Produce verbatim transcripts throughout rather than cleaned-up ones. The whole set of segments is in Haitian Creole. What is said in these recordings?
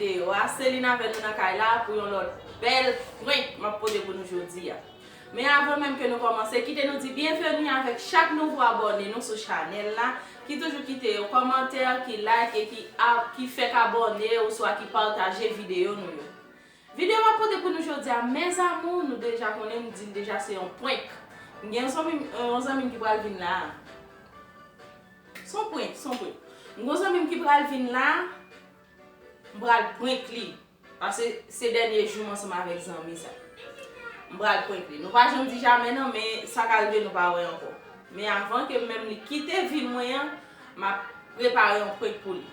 Yo, Aseline avè nou nan kay la pou yon lòt bèl prank m ap pote pou nou jodi a. Men avan menm ke nou kòmanse, kite nou di byenveni avèk chak nouvo abòne nou sou chanèl la, ki toujou kite yon kòmantè, ki like e ki, a, ki fèk abòne oswa ki pataje videyo nou yo. Videyo m ap pote pou nou jodi a, mes amours, nou deja konnen, m di n deja se yon prank. M gen yon zanmi, yon zanmi m ki pral vin la. Se yon prank, se yon prank. M gen yon zanmi m ki pral vin la, m pral prank li. Paske se dènye jou m ansanm avèk zanmi sa. M pral prank li. Nou pa janm di jamè non, men sa ka rive nou pa wè ankò. Men avan ke menm li kite vi mwen an, m ap prepare yon prank pou li.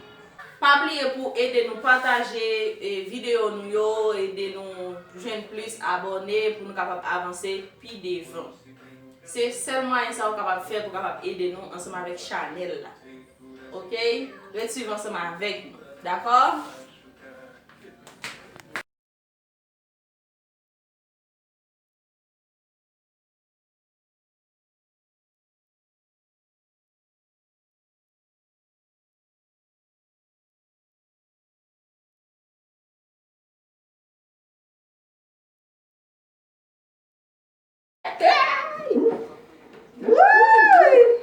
Pa bliye pou ede nou pataje, e, videyo nou yo, ede nou jwenn plis abòne pou nou kapab avanse pi devan. Se sèl mwayen sa ou kapab fè pou kapab ede nou ansanm avèk chanèl la. Oke? Ret swiv ansanm avèk nou. Dakò?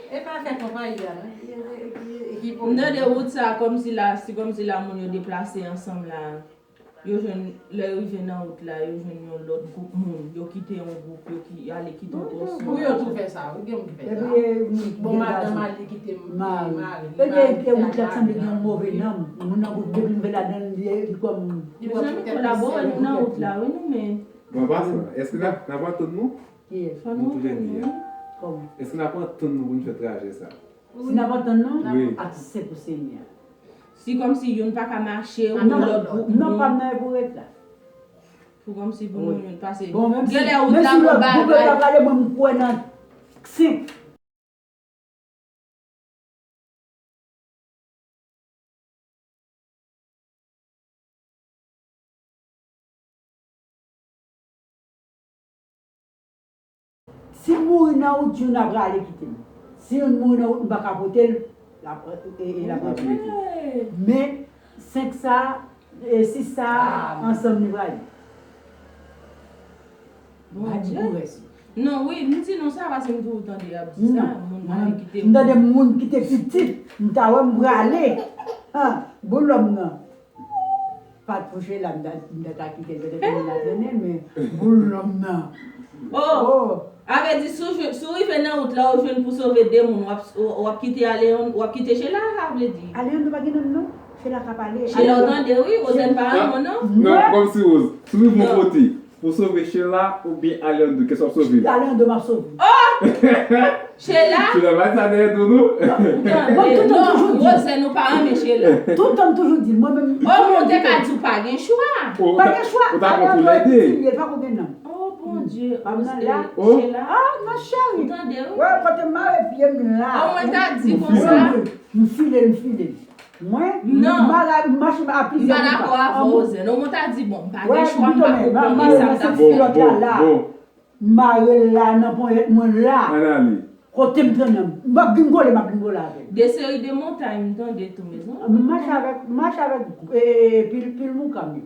E pa fè konpayi a, non. M tande wout sa kòmsi la, si kòmsi la moun yo deplase ansanm la. Yo jwenn, lè yo rive nan wout la, yo jwenn yon lòt gwoup moun. Yo kite yon gwoup, yo ki ale kite yon pòsyon. Pou yo tou fè sa, wi, gen moun ki fè sa. Bon, madanm ale kite mari, mari. Ebyen, e wout la sanble gen yon move nanm. Moun nan gwoup depi m vin ladan l, li kòm. Yo janm kolabore nou nan wout la, wi, nou, men. Bon, an pasan, èske n ap, n ap atann nou? Kiyès? Nou tou lè de a. Kòman? Èske n ap atann nou pou n fè trajè sa? Si n ap atann nou, wi, ap se pou Senyè. Si kòmsi youn pa ka mache, ou yon lòt gwoup moun. Non, pa m nan e pou ret la. Pou kòmsi pou nou youn pase. Bon, menm si, genlè ou menm si lòt gwoup yo ta prale, mwen m kwè nan senk. Si m mouri nan wout, youn ap rale kite m. Si youn mouri nan wout, m pa ka pote l, l ap, e, e, l ap rete. Men, senk sa, e, sis sa, ansanm nou prale. Bon, pa di pou rès yo. Non, wi, m di nou sa paske m toujou tande y ap di sa, moun prale kite moun. M tande moun kite pitit, m ta wè m prale. Ha, bon lòm nan. Pa t pou Sheila, m ta, m ta, ta kite l, petèt moun la trennen, men boul lòm nan. Oh! A vle di, si w jwenn, si w rive nan wout la, ou jwenn pou sove de moun, w ap, w ap kite Aleandro, w ap kite Sheila, sa vle di. Aleandro pa gen nanm, non. Sheila ka pale. Sheila, ou tande, wi, Rosèn pa renmen w, non. Non, kòmsi Rose, si w rive yon kote, pou sove Sheila oubyen Aleandro, kiyès w ap sove? Aleandro m ap sove. Oh! Sheila? Sheila, pa di sa dèyè do nou. Bon, tout tan toujou di. Rosèn, ou pa renmen Sheila. Tout tan toujou di, mwen menm. Oh, mwen te ka di w pa gen chwa. Pa gen chwa. Ou ta pran pou lè de. Li pa pou gen nanm. Oh, Bondye. Pa m nan la. Sheila. Ah, non, cheri. Ou tande, wi. Wè, kote m mare pye m la. Oh, mwen ta di konsa. M file, m file. Mwen, non. M pa la, m mache a plizyè. M pa dakò avè w, Rosèn. Non, mwen ta di, bon, m pa gen chwa, m pa konprann sa m t ap fè. Bon, bon, bon. M mare l la nan ponyèt mwen la. Ann ale. Kote m trennen m. M ap vin kole, m ap vin kole avè l. De seri de montay m tande tou, mezanmi. M mache avèk, m mache avèk, e, e, e, pil, pil mouka m yo.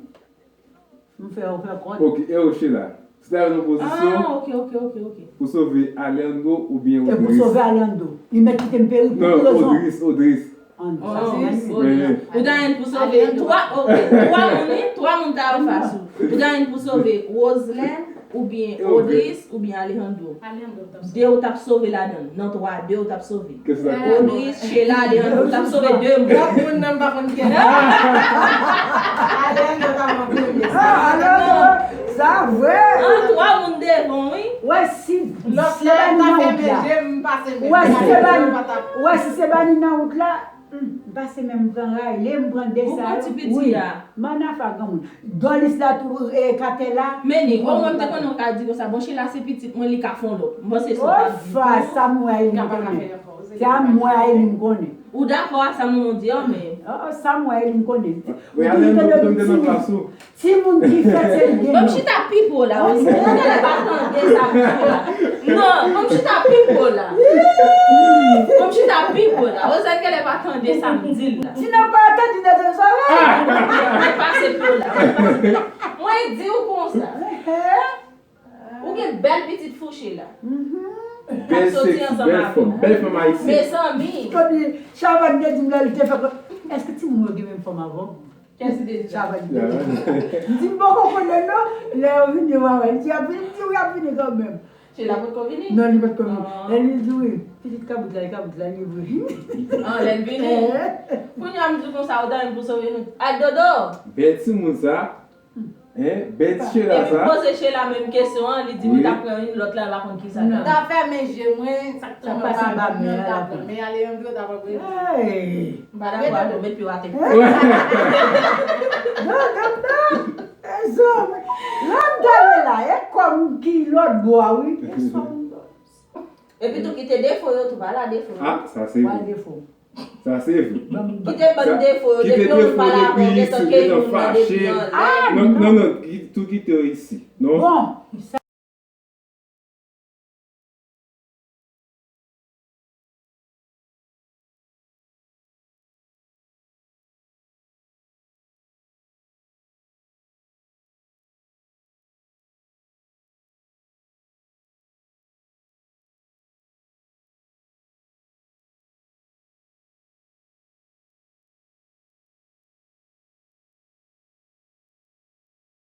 M fè, m fè kont. Ok, e w Sheila. Si ta nan pozisyon, ah, ok, ok, ok, ok, pou sove Aleandro oubyen Odris? E pou sove Aleandro. Li mèt kite m peri pou ki rezon? Non, Odris, Odris. An, sa se Odris. Ou ta jwenn pou sove twa, ok, twa moun, wi, twa moun ta anfas ou. Ou ta jwenn pou sove Roselèn, oubyen Odris, oubyen Alejandro. De ou t ap sove ladan l. Nan twa, de ou t ap sove. Odris, Sheila, Alejandro, ou t ap sove de moun. Lòt moun nan m pa konn kiyès. Alejandro ta pran premye. Ah, Alejandro, sa vre. An, twa moun devan, wi. Wè si Sebani nan wout la. Wè si Sebani, wè si Sebani nan wout la. Hmm, m pase men m pran Riley, m pran de sa yo. Ou pran ti piti a? Wi. Manafa granmoun. Dolis la tou, e, Katè la. Men li, o mwen m te konnen w ka di konsa, bon, Sheila se pitit mwen, li ka fè yon lòt. M panse se w t ap di tou. Sa m wè a Eli m konnen. Sa m wè a Eli m konnen. Ou dakò a sa manman w di an, men. Oh, sa m wè a Eli m konnen. Ou toujou tande di timoun. Timoun ki fèt se li gen non. Ban m chita pi pre w la, wi. Ou genlè pa tande sa m di w la. Non, ban m chita pi pre w la. Ban m chita pi pre w la. Rosèn genlè pa tande sa m di l la. Ti nan pa tande, ti nan tande sa la. Mwen di w konsa. Ou gen bèl pitit fouchi la. K ap soti ansanm avè w. Bèl fanm ayisyen. Mezanmi. Kòm li, Chavannes te di m lè li te fè kò, èske timoun yo gen menm fòm avè w? Kèsi te di sa? Chavannes te di m. M di m poko konnen non. Lè yo vini, yo va wè. Li di, y ap vini, m di, wi, y ap vini kanmenm. Sheila potko vini? Non, li potko vini. Lè li di wi, pitit kabrit la, e kabrit la, li vre. An, lè l vini. Kounye a m di w konsa, ou ta menm pou sove nou. Al dodo. Bèl timoun sa. Hein? Bèl ti Sheila sa. Epi m poze Sheila menm kesyon an, li di m li ta pran youn, lòt la, l pa konn kisa l ta. M ta fèmen je mwen, sa k tonbe anba men an, l ta pran. Men ale yon dlo, ta pran. M pa dakò avè w, met pye w atè. Dodo, non. Mezanmi, lè m t ale la, e kòm ki lòt bò a, wi. Epi tou kite defo yo tou, pa la defo yo. Ah, sa se vre. Sa se vre. Kite bann defo yo, depi yon moun pale avè w, gentan ke yon moun nan depi anlè. Non, non, non, tou kite yo isi. Non. Bon.